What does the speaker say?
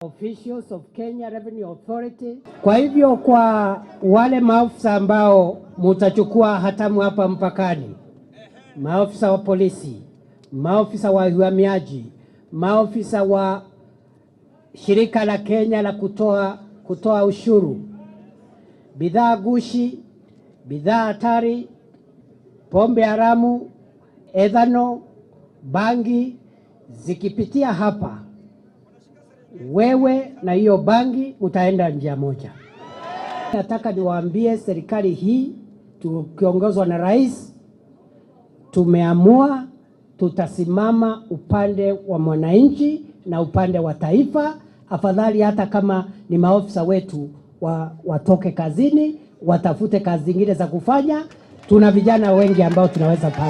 Officials of Kenya Revenue Authority. Kwa hivyo kwa wale maafisa ambao mutachukua hatamu hapa mpakani, maafisa wa polisi, maafisa wa uhamiaji, maafisa wa shirika la Kenya la kutoa ushuru, bidhaa gushi, bidhaa hatari, pombe haramu, ethanol, bangi zikipitia hapa, wewe na hiyo bangi mtaenda njia moja. Nataka niwaambie serikali hii tukiongozwa na rais, tumeamua tutasimama upande wa mwananchi na upande wa taifa. Afadhali hata kama ni maofisa wetu watoke kazini, watafute kazi zingine za kufanya. Tuna vijana wengi ambao tunaweza pata.